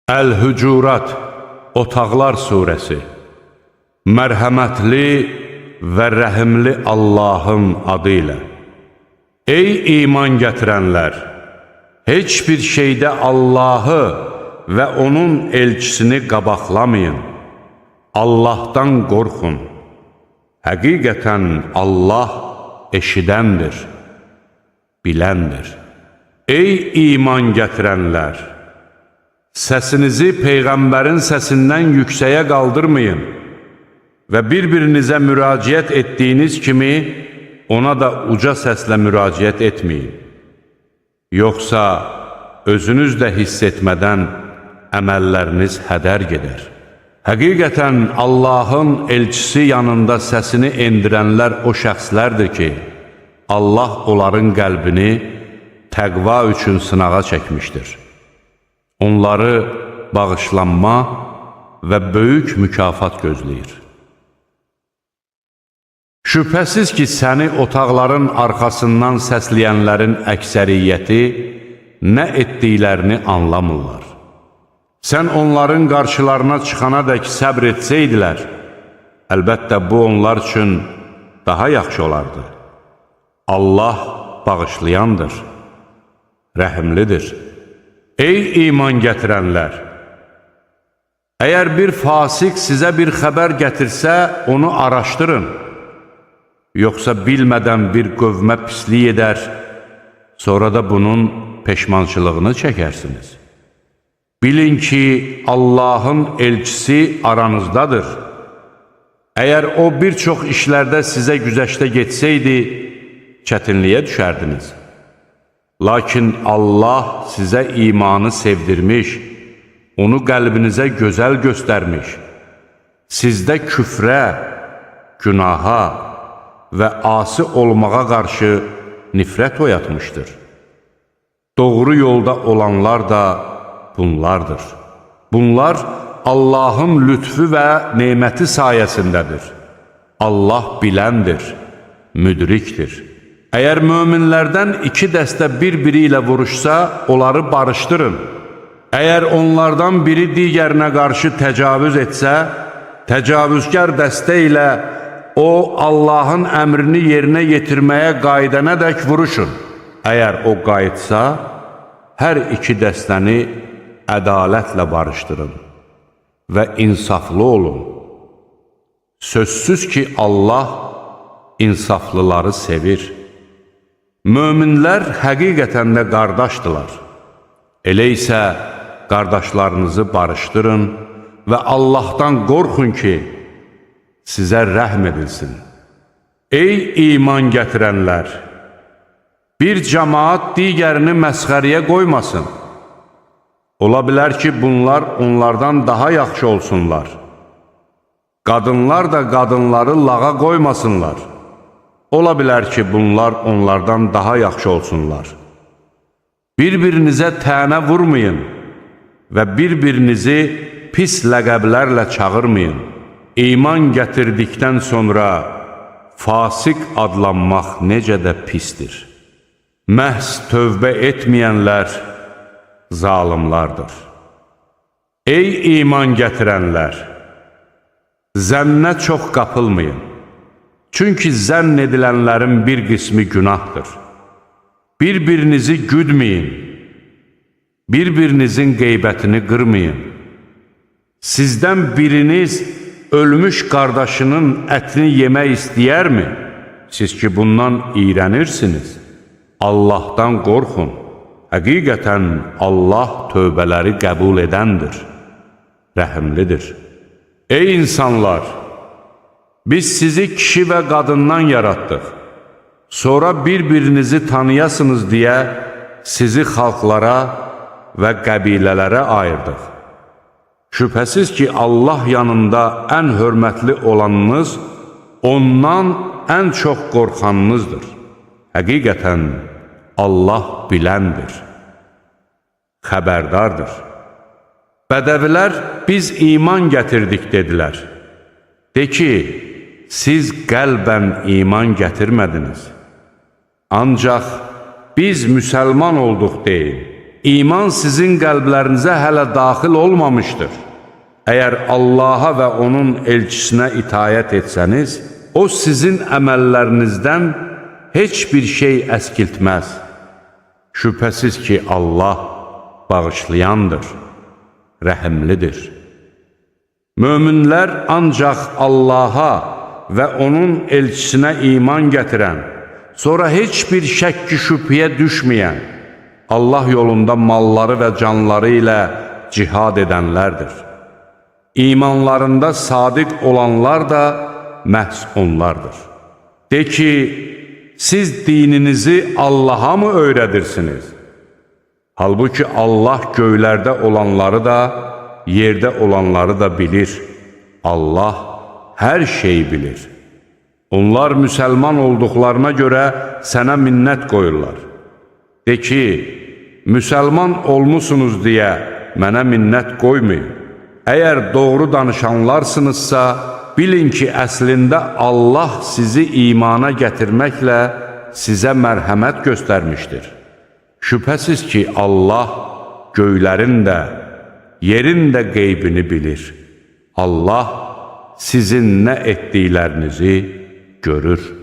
Əl-Hücurat, Otaqlar Suresi. Mərhəmətli və rəhimli Allahın adı ilə. Ey iman gətirənlər! Heç bir şeydə Allahı və onun elçisini qabaqlamayın. Allahdan qorxun. Həqiqətən Allah eşidəndir, biləndir. Ey iman gətirənlər! Səsinizi Peyğəmbərin səsindən yüksəyə qaldırmayın və bir-birinizə müraciət etdiyiniz kimi ona da uca səslə müraciət etməyin. Yoxsa özünüz də hiss etmədən əməlləriniz hədər gedər. Həqiqətən Allahın elçisi yanında səsini endirənlər o şəxslərdir ki, Allah onların qəlbini təqva üçün sınağa çəkmişdir. Onları bağışlanma və böyük mükafat gözləyir. Şübhəsiz ki, səni otaqların arxasından səsləyənlərin əksəriyyəti nə etdiklərini anlamırlar. Sən onların qarşılarına çıxana dək səbr etsəydilər, əlbəttə bu onlar üçün daha yaxşı olardı. Allah bağışlayandır, rəhimlidir. Ey iman gətirənlər! Əgər bir fasik sizə bir xəbər gətirsə, onu araşdırın. Yoxsa bilmədən bir qövmə pislik edər, sonra da bunun peşmançılığını çəkərsiniz. Bilin ki, Allahın elçisi aranızdadır. Əgər o bir çox işlərdə sizə güzəştə getsəydi, çətinliyə düşərdiniz. Lakin Allah sizə imanı sevdirmiş, onu qəlbinizə gözəl göstərmiş, sizdə küfrə, günaha və asi olmağa qarşı nifrət oyatmışdır. Doğru yolda olanlar da bunlardır. Bunlar Allahın lütfü və neməti sayəsindədir. Allah biləndir, müdrikdir. Əgər möminlərdən iki dəstə bir-biri ilə vuruşsa, onları barışdırın. Əgər onlardan biri digərinə qarşı təcavüz etsə, təcavüzkar dəstə ilə o Allahın əmrini yerinə yetirməyə qayıdana dək vuruşun. Əgər o qayıtsa, hər iki dəstəni ədalətlə barışdırın və insaflı olun. Sözsüz ki, Allah insaflıları sevir. Möminlər həqiqətən də qardaşdılar. Elə isə qardaşlarınızı barışdırın və Allahdan qorxun ki, sizə rəhm edilsin. Ey iman gətirənlər! Bir cəmaat digərini məsxəriyə qoymasın. Ola bilər ki, bunlar onlardan daha yaxşı olsunlar. Qadınlar da qadınları lağa qoymasınlar. Ola bilər ki, bunlar onlardan daha yaxşı olsunlar. Bir-birinizə tənə vurmayın və bir-birinizi pis ləqəblərlə çağırmayın. İman gətirdikdən sonra fasik adlanmaq necə də pisdir. Məhz tövbə etməyənlər zalimlardır. Ey iman gətirənlər! Zənnə çox qapılmayın. Çünki zənn edilənlərin bir qismi günahdır. Bir-birinizi güdməyin. Bir-birinizin qeybətini qırmayın. Sizdən biriniz ölmüş qardaşının ətini yemək istəyərmi? Siz ki bundan iyrənirsiniz. Allahdan qorxun. Həqiqətən Allah tövbələri qəbul edəndir, rəhimlidir. Ey insanlar! Biz sizi kişi və qadından yaratdıq. Sonra bir-birinizi tanıyasınız deyə sizi xalqlara və qəbilələrə ayırdıq. Şübhəsiz ki, Allah yanında ən hörmətli olanınız, ondan ən çox qorxanınızdır. Həqiqətən Allah biləndir, xəbərdardır. Bədəvilər, biz iman gətirdik dedilər. De ki, siz qəlbən iman gətirmədiniz. Ancaq biz müsəlman olduq deyin. iman sizin qəlblərinizə hələ daxil olmamışdır. Əgər Allaha və onun elçisinə itayət etsəniz, o sizin əməllərinizdən heç bir şey əskiltməz. Şübhəsiz ki, Allah bağışlayandır, rəhimlidir. Möminlər ancaq Allaha və onun elçisinə iman gətirən, sonra heç bir şəkki şübhəyə düşməyən, Allah yolunda malları və canları ilə cihad edənlərdir. İmanlarında sadiq olanlar da məhz onlardır. De ki, siz dininizi Allaha mı öyrədirsiniz? Halbuki Allah göylərdə olanları da, yerdə olanları da bilir. Allah hər şeyi bilir. Onlar müsəlman olduqlarına görə sənə minnət qoyurlar. De ki, müsəlman olmusunuz deyə mənə minnət qoymayın. Əgər doğru danışanlarsınızsa, bilin ki, əslində Allah sizi imana gətirməklə sizə mərhəmət göstərmişdir. Şübhəsiz ki, Allah göylərin də, yerin də qeybini bilir. Allah sizin nə etdiklərinizi görür.